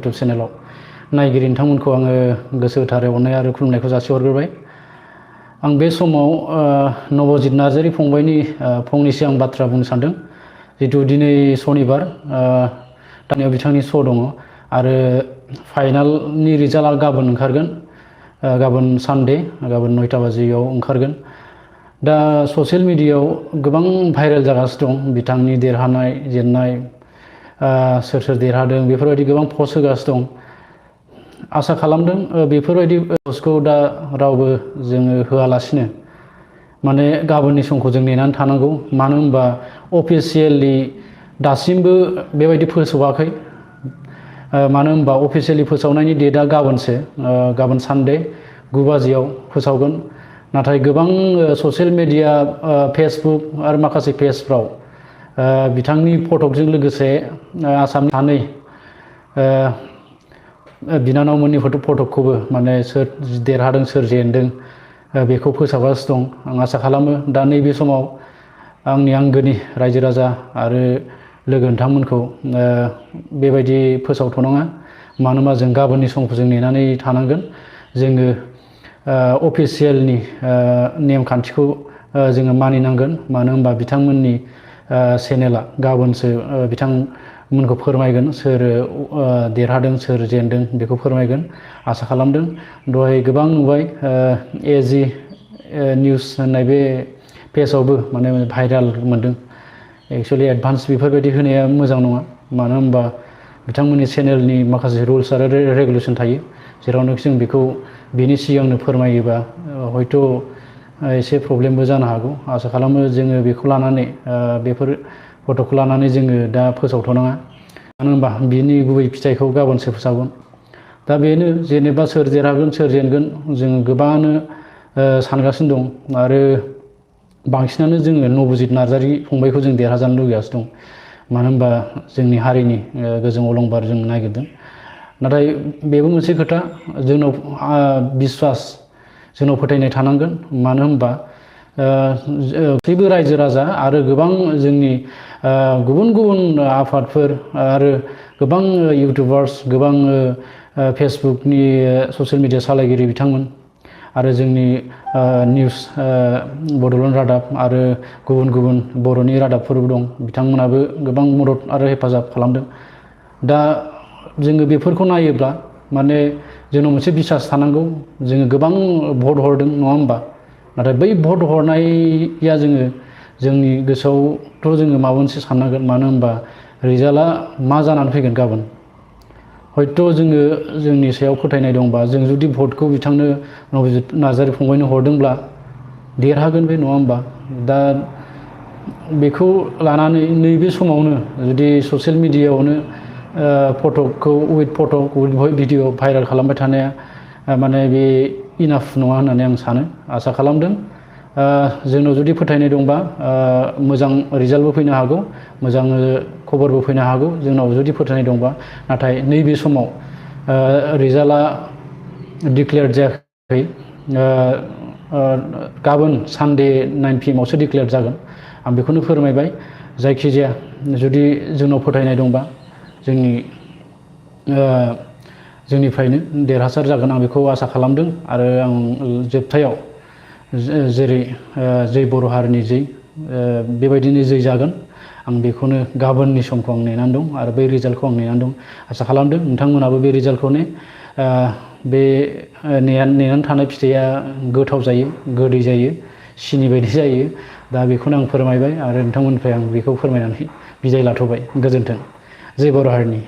YouTube चेनेलाव नायगिरि नोंथांमोनखौ आङो गोसो गोथारै अननाय आरो खुलुमनायखौ जासिहरग्रोबाय। आं बे समाव नबजित नार्जारी फंबायनि फंनैसो आं बाथ्रा बुंनो सानदों। जितु दिनै सनिबार दानियाव बिथांनि श' दङ आरो फाइनालनि रिजाल्टआ गाबोन ओंखारगोन। गाबोन सानडे, गाबोन 9टा बाजियाव ओंखारगोन। दा ससियेल मिडियायाव गोबां भाइरेल जागासिनो दं बिथांनि देरहानाय जेननाय, सोर सोर देरहादों बेफोरबायदि गोबां पस्ट होगासिनो दं। आसा खालामदों बेफोरबायदि पस्टखौ दा रावबो जोङो होआलासिनो माने गाबोननि समखौ जों नेनानै थानांगौ। मानो होनबा अफिसियेलि दासिमबो बेबायदि फोसावाखै। मानो होनबा अफिसियेलि फोसावनायनि डेटआ गाबोनसो, गाबोन सानडे 9 बाजियाव फोसावगोन। नाथाय गोबां ससियेल मिडिया, फेसबुक आरो माखासे पेजफ्राव बिथांनि फटकजों लोगोसे आसामनि सानै बिनानावमोननि फटकखौबो माने सोर देरहादों सोर जेनदों बेखौ फोसावगासिनो दं। आं आसा खालामो दा नैबे समाव आंनि आंगोनि रायजो राजा आरो लोगो नोंथांमोनखौ बेबायदि फोसावथ'नाङा। मानो होनबा जों गाबोननि समखौ जों नेनानै थानांगोन। जोङो अफिसियेलनि नेमखान्थिखौ जोङो मानिनांगोन। मानो होनबा बिथांमोननि चेनेला गाबोनसो बिथांमोनखौ फोरमायगोन सोर देरहादों सोर जेनदों बेखौ फोरमायगोन आसा खालामदों। दहाय गोबां नुबाय एजि निउस होननाय बे पेजावबो माने भाइराल मोनदों। एक्सुवेलि एडभान्स बेफोरबायदि होनाया मोजां नङा। मानो होनबा बिथांमोननि चेनेलनि माखासे रुल्स आरो रेगुलेसन थायो, जेरावनोखि जों बेखौ बेनि सिगांनो फोरमायोबा हयथ' एसे प्रब्लेमबो जानो हागौ। आसा खालामो जोङो बेखौ लानानै बेफोर फटकखौ लानानै जोङो दा फोसावथ'नाङा। मानो होनबा बिनि गुबै फिथाइखौ गाबोनसो फोसावगोन। दा बेनो जेनेबा सोर देरहागोन सोर जेनगोन जोङो गोबाङानो सानगासिनो दं आरो बांसिनानो जोङो नबजित नार्जारी फंबायखौ जों देरहाजानो लुगैगासिनो दं। मानो होनबा जोंनि हारिनि गोजों अलंबार जों नागिरदों। नाथाय बेबो मोनसे खोथा, जोंनाव बिस्वास, जोंनाव फोथायनाय थानांगोन। मानो होनबा गासैबो रायजो राजा आरो गोबां जोंनि गुबुन गुबुन आफादफोर आरो गोबां इउटुबार्स, गोबां फेसबुकनि ससियेल मिडिया सालायगिरि बिथांमोन आरो जोंनि निउस बड'लेण्ड रादाब आरो गुबुन गुबुन बर'नि रादाबफोरबो दं, बिथांमोनाबो गोबां मदद आरो हेफाजाब खालामदों। दा जोङो बेफोरखौ नायोब्ला माने जोंनाव मोनसे बिसास थानांगौ। जोङो गोबां भट हरदों नङा होमबा? नाथाय बै भट हरनाया जोंनि गोसोआवथ' जोङो माबा मोनसे साननांगोन। मानो होनबा रिजाल्टआ मा जानानै फैगोन गाबोन। हयथ' जोङो जोंनि सायाव फोथायनाय दंबा जों जुदि भटखौ बिथांनो नबजित नार्जारी फंबायनो हरदोंब्ला देरहागोन बे, नङा होमबा? दा बेखौ लानानै नैबे समावनो जुदि ससियेल मिडियायावनो फटकखौ उइथ फटक उइथ भिडिअ भाइरेल खालामबाय थानाया माने बे इनाफ नङा होननानै आं सानो। आसा खालामदों जोंनाव जुदि फोथायनाय दंबा मोजां रिजाल्टबो फैनो हागौ, मोजां खबरबो फैनो हागौ जोंनाव जुदि फोथायनाय दंबा। नाथाय नैबे समाव रिजाल्टआ डिक्लेयार जायाखै। गाबोन सानडे 9 PM आवसो डिक्लेयार जागोन। आं बेखौनो फोरमायबाय। जायखिजाया जुदि जोंनाव फोथायनाय दंबा जोंनिफ्रायनो देरहासार जागोन आं बेखौ आसा खालामदों। आरो आं जोबथायाव जेरै जै बर' हारिनि जै बेबायदिनो जै जागोन आं बेखौनो गाबोननि समखौ आं नेनानै दं आरो बै रिजाल्टखौ आं नेनानै दं। आसा खालामदों नोंथांमोनाबो बे रिजाल्टखौ बे नेनानै थानाय फिथाइया गोथाव जायो, गोदै जायो, सिनि बायदि जायो। दा बेखौनो आं फोरमायबाय आरो नोंथांमोननिफ्राय आं बेखौ फोरमायनानै बिदाय लाथ'बाय। गोजोन्थों। जै बर' हारिनि।